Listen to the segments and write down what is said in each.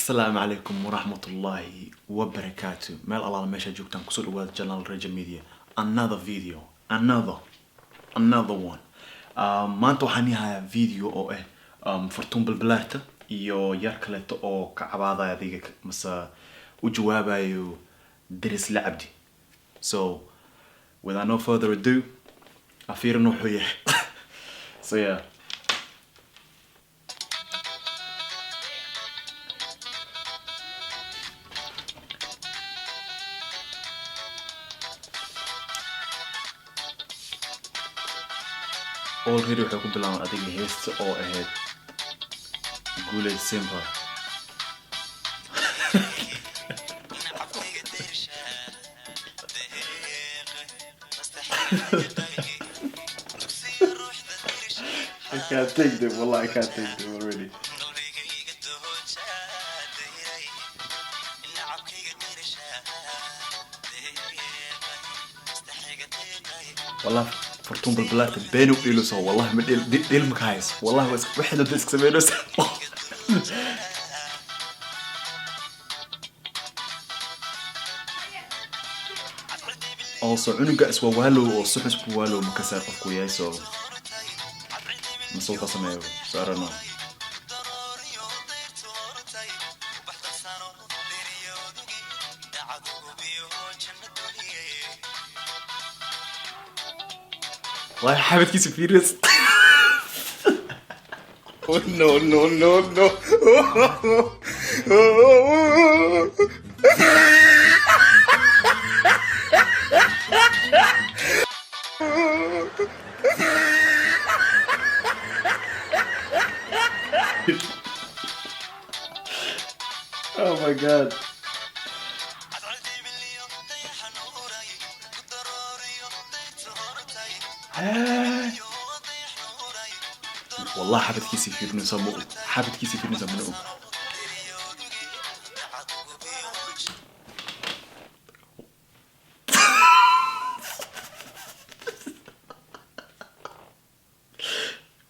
Asalaamu calaykum waraxmatullaahi wabarakaatu. Meel allaala meeshaa joogtaan, kusoo dhawaada General Raja Media. Another video, another one. Maanta waxaan ii hayaa video oo ah Fartuun Balbalaarta iyo yar kaleeto oo ka cabaadaya adiga mase u jawaabayo Dirisle Cabdi. So without no further ado, afiirin wuxuu yahay. So yeah. Already waxay ku bilaabaan adiga heesta oo ahayd Guuleed Simba. I can't take them, wallah, I can't take them already. Wallah, Fartuun Balbalaarta been u dheelayso, wallahi ma dheel dheel ma ka hayso, wallahi waa waxay doonta iska sameynaysa. Also cunuga iswaawaalow oo si xun isku waalow ma ka saar qofku yahay, so mase wuxuu sameeyo, so I don't know. Wallahi xabadkiisa fiiris. No, no, no, no. Oh my God. Wallahi xabadkiisa fiirinaysa ma og, xabadkiisa fiirinaysa mana og.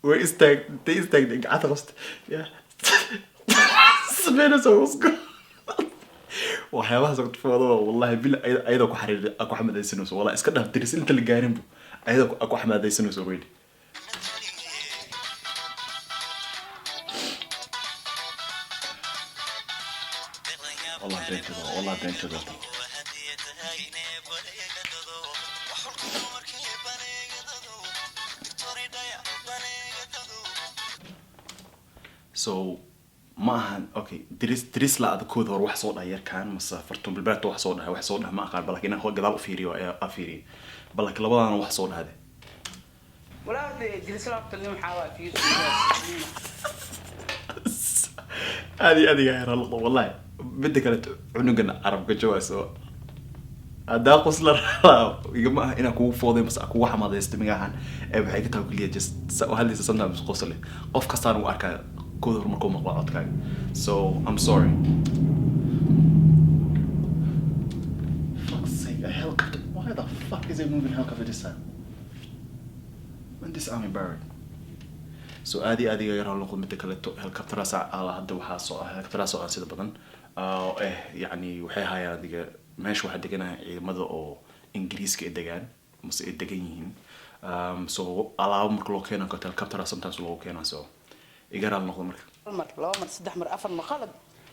Way istaag intay istaagtay, gacanta qabsta ya sameynaysa wasgo waxyaabahaas tufooda. Wallahi bil ayadoo ku xariir ku xamadaysanayso, wallahi iska dhaaf diris inta la gaarin bu ayadoo ku xamadaysanayso already. Wallahi beenteeda, wallahi beenteeda. So ma ahan okay diris la adakooda hore wax soo dhahay yarkaan mase Fartuun Bilbaarta wax soo dhahay, wax soo dhahay ma aqaan, bal laakiin inaan gadaal u fiiriyo ayaa a fiiriyay, bal laakiin labadaana wax soo dhahde. Walaa dirisla waxaa waa fiis. Aad iyo aad iga heera luqda, wallahi. Midda kale, cunugan carab gajo waa, soo haddaa qosla rabaa igama aha inaan kugu fooday mase kugu xamadaysto magacan ee waxay ka tahay keliya just sa u hadlaysa. Sometimes qosle qof kastaan u arkaa kooda hor markuu maqlo codkaaga, so I'm sorry. Fuck's sake, a helicopter. Why the fuck is it moving helicopter this time when this army bird? So aad iyo aad iga yar noqdo. Midda kaleeto, helicopteraas ala hadda waxaa soo helicopteraas oo aan sida badan oo eh yacni waxay hayaan adiga meesha waxaa deganaya ciidamada oo Ingiriiska ay degaan mase ay degan yihiin. So alaabo marka loo keeno karto helicoptera sometimes loogu keenaa, so iga raal noqdo marka. Hal mar, laba mar, saddex mar, afar mar, qalad.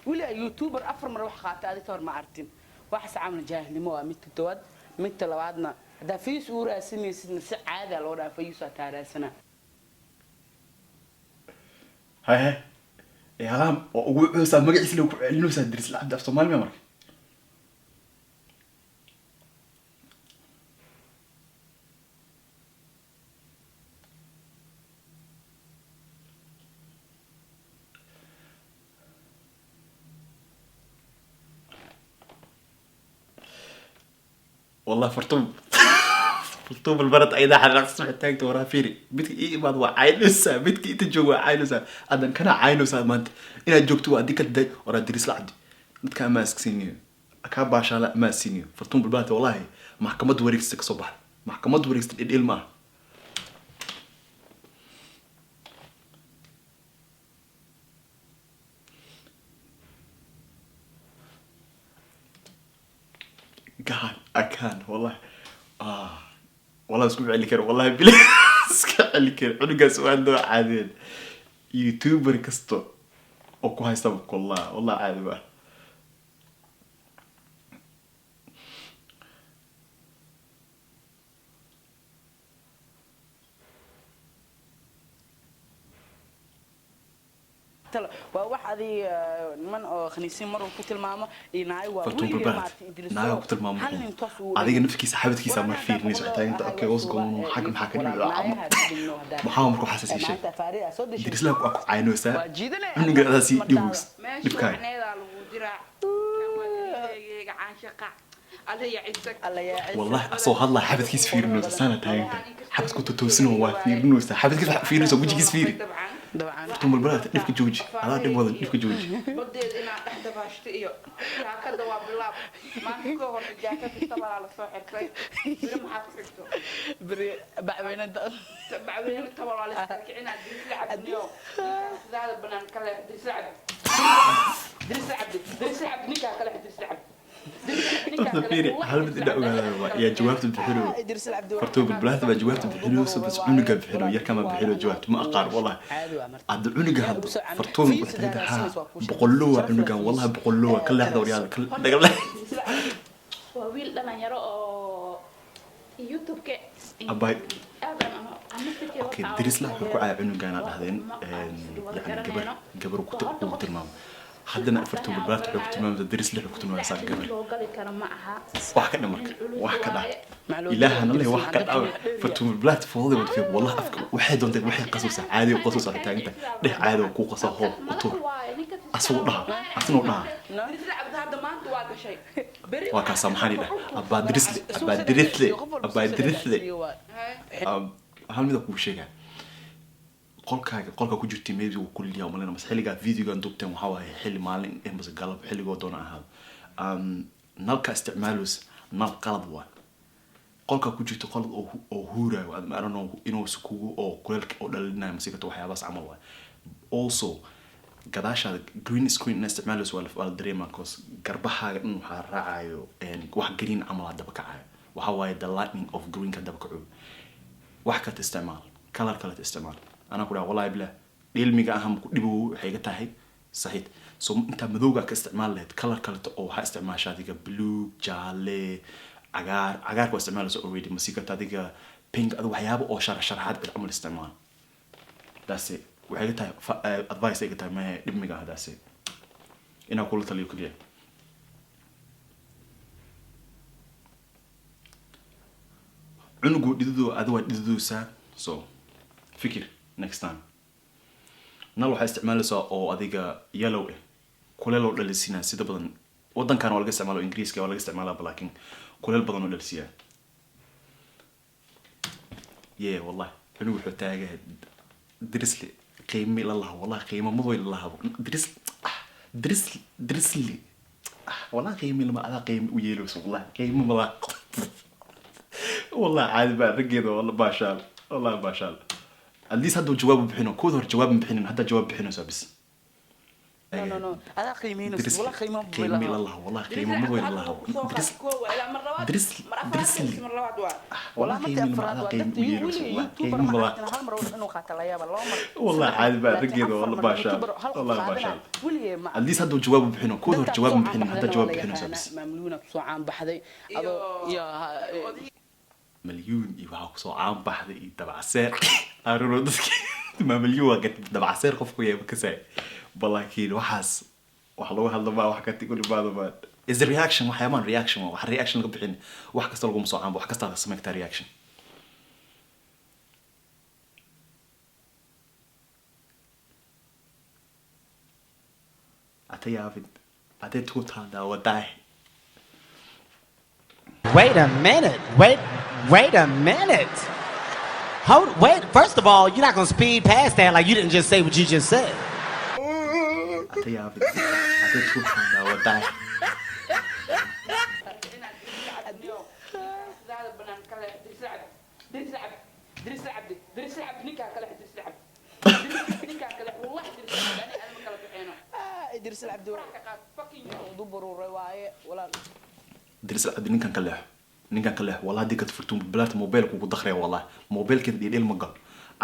Weli youtuber afar mar wax qaata adiga hor ma artin. Waxaas camal jaahilnimo waa midka koowaad. Midka labaadna, haddaa views uu raadsanaysidna si caadi ah loo dhaha views aa taa raadsana. Haye, halaam waa ugu cusaa magaciisa lagu ku celinaysaa Dirisle Cabdi af Soomaali miya marka? Wallah Fartuun Balbarad ayadaa xanaaqsan, waxay taagta waraa fiiri, midka ii imaad waa caynaysaa, midka inta jooga waa caynaysaa, adan kana caynaysaa maanta inaad joogto waa adii ka day waraa Dirisle Cabdi dadka amaa iska siiniyo kaa baashaala amaa siiniyo. Fartuun Balbarad wallahi maxkamad wareegsta kasoo baxda, maxkamad wareegsta dhidhiil maaha. God, I can't, wallahi. Ah, wallahi isku celi karo, wallahi bilaa iska celi karo. Cunugaas waa noo caadeen. YouTuber kasto oo ku haysta wallah, wallah caadi ba. Waa wax adi niman oo khaniisiin mar uu ku tilmaamo iyo naayo waa Fartuun weligii Barbaad. maaragtay Idriso. Naaga ku tilmaamo. Hal nin toos uu Adiga nafkiisa xabadkiisa mar fiirinayso xitaa inta okay what's going on, xagga maxaa ka dhigay? Maxaa marka waxaas ii sheeg. Maanta faaridaa soo deshay. Idrislaha ku caynaysaa. Waa jiidanaya. Cunuga adaa sii dhibows. Meesha Dhibkaaga. wacneedaa lagu diraa. Kan waa deriskayga caanshaqa. Alla ya cisak. Alla yaa cisak. والله asoo hadlaa xabadkiis fiirinaysa sana taaganka xabadku totoosino waa fiirinaysa xabadkiis waxa fiirinaysa wejigiis fiiri. Dabcan. Dabcan. Fartuun Balbalaad, dhibka jooji, adaa dhib wadan, dhibka jooji. Badeed inaad dhex dabaashto iyo jaakada waa bilaab. Maanta ka hor jaakada tabalaa la soo xirtay. Beri maxaa ku xigto? Beri bacweynada. Bacweyne tabal waa la iska kicinaa. Dirisla cabdiniyo. Sidaada banaan ka leex. Dirisla cabdi. Dirisla cabdi. Dirisla cabdi ninkaa ka leex. Dirisla cabdi. Horta fiiri, hal mid indha ogaada waa yaa jawaabta bixino. Idris Cabdi. Fartuun Balbalaad baa jawaabta bixinaysa, bas cunuga bixino yarkama bixino jawaabta, ma aqaan wallahi. Caadi waa marta. Hadda cunuga hadda Fartuun waxay tahay haa boqollo waa cunugan, wallahi boqollo waa ka leexda waryaada ka dhaga leex. Waa wiil dhalinyaro oo YouTube-ka Abay. aad aan Okay, Dirisla wuxuu ku caaya cunugaana dhahdeen, yani gabar gabar ku tilmaamo. Haddana Fartuun Balbalaad wuxuu ku tilmaamay Dirisla, wuxuu ku tilmaamaysaa gabar. Loo gali karo ma aha. Wax ka dhan marka wax ka dhac ilaahana leh wax ka dhac. Fartuun Balbalaad foodada wada fiiq, wallahi afka waxay doontay waxay qasaysaa caadi u qasaysaa taaganta dheh caadi oo ku qasa hoo u tuur asagoo dhaha asagoo dhaha. Dirisla cabdi hadda maanta waa gashay. Beri Waa kaasaa maxaan idhaha abbaa Dirisle, abbaa Dirisle, abbaa Dirisle. Hal mida kuu sheegaa, qolkaaga qolka ku jirtay maybe wuu kulliyaa umaleyna mase xilligaa videogan duubteen waxaa waaye xilli maalin eh mase galab xilligoo doona ahaado. Nalka isticmaalus nal qalad waa qolka ku jirta qol oo huuraayo, I don't know inuu si kugu oo kuleelka oo dhalinayo mase kato waxyaabahaas camal waay. Also gadaashaada green screen ina isticmaalayso waa la dareemaa, cause garbahaaga dhan waxaa raacayo wax green camal aa daba kacayo, waxaa waaye the lightning of greenka daba kaco. Wax kale isticmaal, color kale isticmaal, anaa ku dhaha wallahi billah dhilmiga ahan ku dhibow waxay iga tahay saxiid. So intaa madowga ka isticmaal lahayd color kaleto oo waxaa isticmaasha adiga blue, jaale, cagaar. Cagaarka waa isticmaalaysa already, masii karta adiga pink, adiga waxyaabo oo sharax sharaxaad cid camal isticmaal. That's it, waxay iga tahay advice ay iga tahay mahe dhibmiga ah. That's it, inaa kula taliyo keliya. Cunugu dhididoo adi waa dhididoosaa, so fikir next time nal waxaa isticmaalaysaa oo adiga yellow eh kuleel oo dhalisinaa. Sida badan wadankan waa laga isticmaalo, Ingiriiska waa laga isticmaalaa, laakiin kuleel badan oo dhalisiyaa. Ye wallahi cunug wuxuu taagahay Dirisle qiimi la laha, wallahi qiimo madoy la lahabo Diris ah, Diris Dirisle ah, wallahi qiimi lama adaa qiimi u yeelayso, wallahi qiimo malaa, wallahi caadi baa raggeeda, wallahi baashaal, wallahi baashaal. At least hadda jawaab bixino, kood hore jawaab ma bixinin, hadda jawaab bixinaysaa bis. No no no, adaa qiimeynaysa wala qiimo. Qiimi la laha, wallahi qiimo madoy la lahabo Diris Diris Dirisle Mar labaad waa. wallahi markii qiimi lama afraad adaa waa qiimi dadka u yeelayso, weliga wallahi YouTuber qiimo ma malaa. arkin hal mar inuu qaato la yaaba laba mar. Wallahi caadi baa saddex mar, raggeeda, afar wallahi mar, baashaal, YouTuber hal qof wallahi qaadanaa, baashaal. Weligee ma At least hadda jawaab bixino, kood hore jawaab ma bixinin, hadda jawaab bixinaysaa bis. Maamuluuna kusoo caan baxday adoo iyo Malyuun iyo waxaa kusoo caan baxday iyo dabacseer aruno dadki ma malyuun waa dabacseer qofku yahay makasay ba, laakiin waxaas wax lagu hadlo maa wax ka ku dhimaado maa is the reaction, waxyaabahan reaction waa wax reaction laga bixin, wax kasta laguma soo caanbo, wax kasta laga samayn kartaa reaction. Ata yaabin adee tuutaandaa wadaay. Wait a minute. Wait, wait a minute. Hold, wait. First of all, you're not gonna speed past that like you didn't just say what you just said. Ata yaabin adee tuutaandaa wadaay. Sidaada banaan ka leex. Dirisla cabdi. Dirisla cabdi. Dirisla cabdi. Dirisla cabdi ninkaa ka leex. Dirisla cabdi. Ninkaa ka leex. Wallahi Dirisla cabdi ani adama kala bixeeno. Idris Cabdi Ka qaad fucking you. du baruuray waaye walaal. Dirisle Cabdi, ninkan ka leexo, ninkan ka leexo. Wallahi haddii kad Fartuun Balbalaarta mobile kugu dakriya, wallahi mobilekeeda dhildhil ma gal,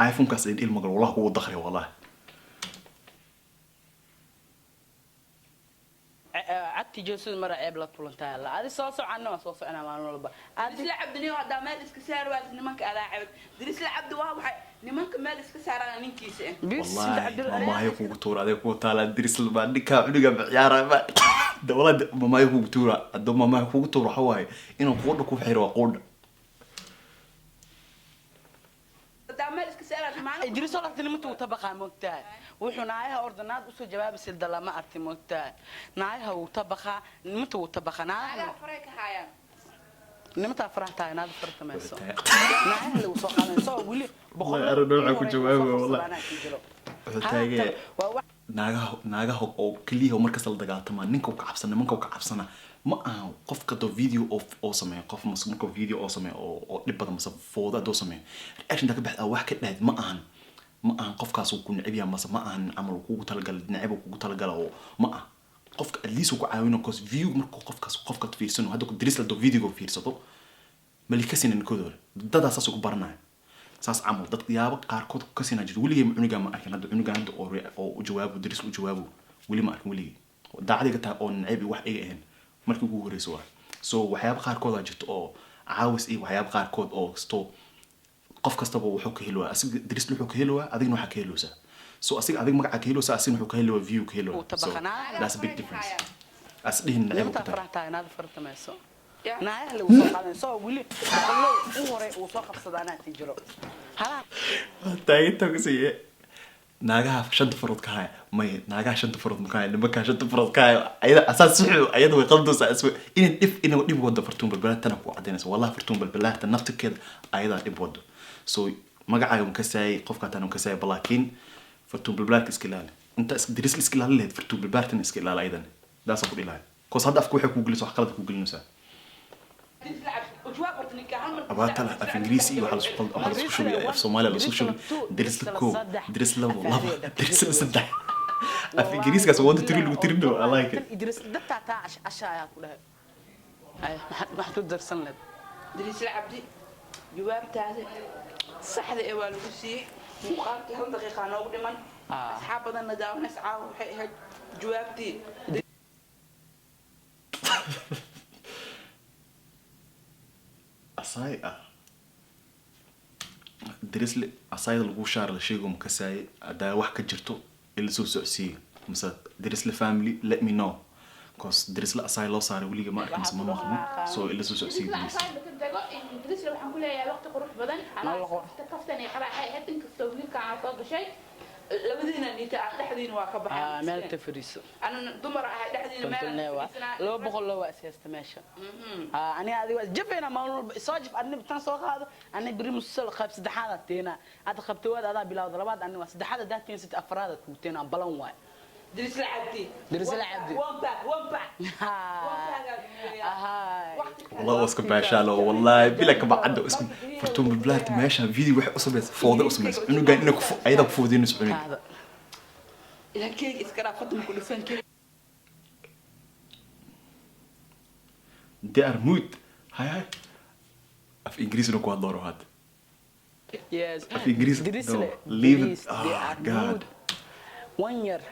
iPhonekaas dhildhil ma gal, wallahi kugu dakriya, wallahi. Cagti joosada mara ceeb la tulantahay la adi soo socanna, waa soo soconaa maalin walba adi. Dirisla Cabdi niyo, haddaa meel iska saar waas nimanka adaa cabad. Dirisla Cabdi waa waxay nimanka meel iska saaraan ninkiisa eh. Bis. Wallahi mamaayo kugu tuura, adiga kugu taala. Dirisle baa ninkaa cunuga ciyaara ba wallahi mamaayo kugu tuura. Hadduu mamaayo kugu tuura, waxa waaye inuu quudha ku xiro, waa quudha. Haddaa meel iska saar waas maalin. Idriis horta nimanka wuu tabaqaa, moogtahay? Wuxuu naayaha ordanaad usoo jawaabaysa dalama arti, moogtahay? Naayaha wuu tabaqaa, nimanka wuu tabaqaa naayaha. Naagaha faray ka haayaan. Nimantaa faraha tahay, naada farta mayso, naayaha lagu soo qaadan soo weli boqol. Wallahi, arrin nooca ku jawaabaya, wallahi. Wuxuu taagaya waa wax. Naagaha oo keliya markasta la dagaaltama, ninka uu ka cabsana, nimanka uu ka cabsana ma aha. Qofka doo video oo sameeyo, qof mase marka video oo sameeyo oo dhib badan mase fooda doo sameeyo, reaction ta ka baxda wax ka dhahayd, ma ahan qofkaas uu ku neceb yahay, mase ma ahan camal uu kugu talagalay, neceb uu kugu talagala oo ma aha. Qofka at least uu ku caawino, cause view markuu qofkaas qofka fiirsano. Hadda ku Dirisle doo video fiirsato malikasina ninkooda hore dadaa saas ugu baranaya, saas camal dad yaabo qaarkood ku kasina jiro. Weligay cunugaa ma arkin hadda, cunugan hadda oo u jawaabo, Diris u jawaabo, weli ma arkin weligay. Daacadiga tahay oo neceb iyo wax iga ahayn markii ugu horeysa waa. So waxyaabo qaarkood aa jirto oo caawis iyo waxyaabo qaarkood oo kasto qof kastaba wuxuu ka helowaa. Asiga Diris wuxuu ka helowaa, adigna waxaa ka helowsaa. So asiga adig magaca ka helowsaa, asigna wuxuu ka helowaa view ka helowaa. Uu So tabaqanaa. that's a big difference. As dhihin neceb ku Nimantaa tahay. faraha tahay, naada farta mayso. Ya. Naayaha lagu soo qaadan soo weli boqollo u hore uu soo qabsada anaa ti jiro halaha. Taaginta ku siiye naagaha shanta farood ka haya, may naagaha shanta farood ma ka haya, nimankaa shanta farood ka haya. Ayada asaas suxu, ayada way qaldoosaa iswa inay dhib wado. Fartuun Balbalaartana ku cadaynaysa, wallahi Fartuun Balbalaarta naftirkeeda ayadaa dhib wado. So magacaaga makasaayay, qofkaa taan makasaayay, balaakiin Fartuun Balbalaarka iska ilaali. Inta Dirisle iska ilaali lahayd, Fartuun Balbalaartana iska ilaali ayadan. Daasaan ku dhilahay, cause hadda afka waxay kuu gelinaysa, wax qalad kuu gelinaysaa. Dirisla Cabdi jawaab horta ninka hal mar. Abaatala af Ingiriisi iyo waxaa la isku shubay af Soomaaliya la isku shubay. Dirisle kow, Dirisle labo, Dirisle saddex, af Ingiriiskaas one to three lagu tirino. I like it. Idris dadtaa taa casha ayaa ku dhahay. Ay, maxaad ku darsan leed? Dirisla Cabdi, jawaabtaada saxda ee waa lagu siiyey. Muuqaalkii hal daqiiqa noogu dhiman. Asxaab badanna daawanaysa caawa, waxay ahayd jawaabtii. Asaay ah Dirisle, asaayada lagu shaar la sheego makasaayay. Haddaa wax ka jirto ila soo socodsiiye mise Dirisle family, let me know, cause Dirisle asaay loo saaray weliga ma arkin mise ma maqlin. So ila soo socodsiiye, please. Tago Ingiriisla, waxaan ku leeyahay waqti qurux badan. Nolol qurux. Kaftan iyo qaraaxay ahayd, inkastoo wiilka aan soo gashay. Labadiina niita ah dhexdiina waa ka baxay. Meel ta fadhiiso. Anana dumar ahay, dhexdiina meel Kontonee waa 200 loo waa is haysta meesha. Aniga adiga waa isjafayna maalin walba, soo jaf adna tan soo qaado, ani beri musal qayb saddexaad aad teenaa, aad qabto waad adaa bilawda labaad, ani waa saddexaad, haddaad teensatid afraad aad kugu teenaa, balan waay. Dirisla Cabdi. Dirisla Cabdi. One pack, one pack, one pack aad Ahay. والله waa iska baashaalo, wallahi bila kaba caddo isku Fartuun Balbalaarta meesha video waxay u samaysa fooda u samaysa cunugan inay ku ayada ku foodinayso cunuga. Kaada. Ilaa keeg iska dhaaf, fadlan ku dhufan keeg. They are mood hay hay af Ingiriisna ku hadlo hadda. Yes. Af Ingiriis, Dirisle, no, leave it. please, they Ah, are God. good. One year.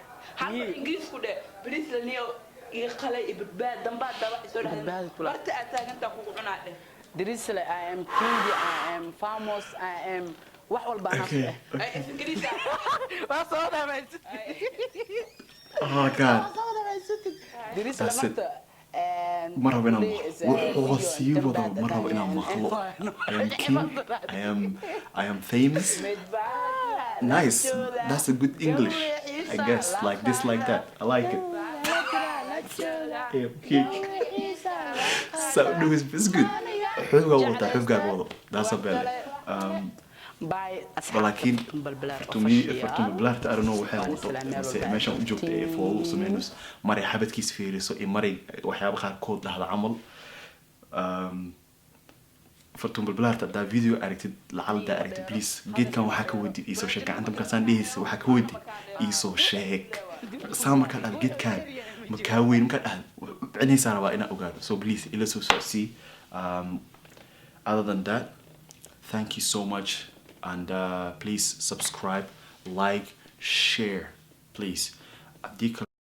Hal mar Ingiriis ku dheh, Dirisla niyo iga qalay i badbaad dambaa daba isoo Badbaadi dhahday kula. Barta aad taagantaa kugu cunaa dheh. Dirisle, I am king, I am famous, I am wax walba anaa ku Okay. eh. Ay, af Ingiriis ah. Waa soo dhamaysatid. Oh God. Waa soo dhamaysatid. Dirisle That's it. marka Ma rabo inaan maqlo wuxuu sii wado, ma rabo inaan maqlo. I am king, I am famous. Nice, that's a good English, I guess, like this, like that. I like it. I am king. So no, it's good. Xoogaa wadaa, xoogaaga wado, that's a belle. Laakiin Fartuun Balbalaarta, I don't know waxay wado mise meeshan u joogta ee foodo u sameynayso, maray xabadkiis fiiriso iyo maray waxyaaba qaarkood dhahda camal. Fartuun Balbalaarta, haddaa video aragtid, lacala haddaa aragtid, please, geedkan waxaa ka wedi iisoo sheeg. Gacanta markaasaan dhehaysa waxaa ka wedi iisoo sheeg. Saa markaa dhahda geedkan ma kaa weyn, markaa dhahda kicinaysaa rabaa inaan ogaado. So please ila soo socodsii. Other than that, thank you so much and please subscribe, like, share, please. Haddii kale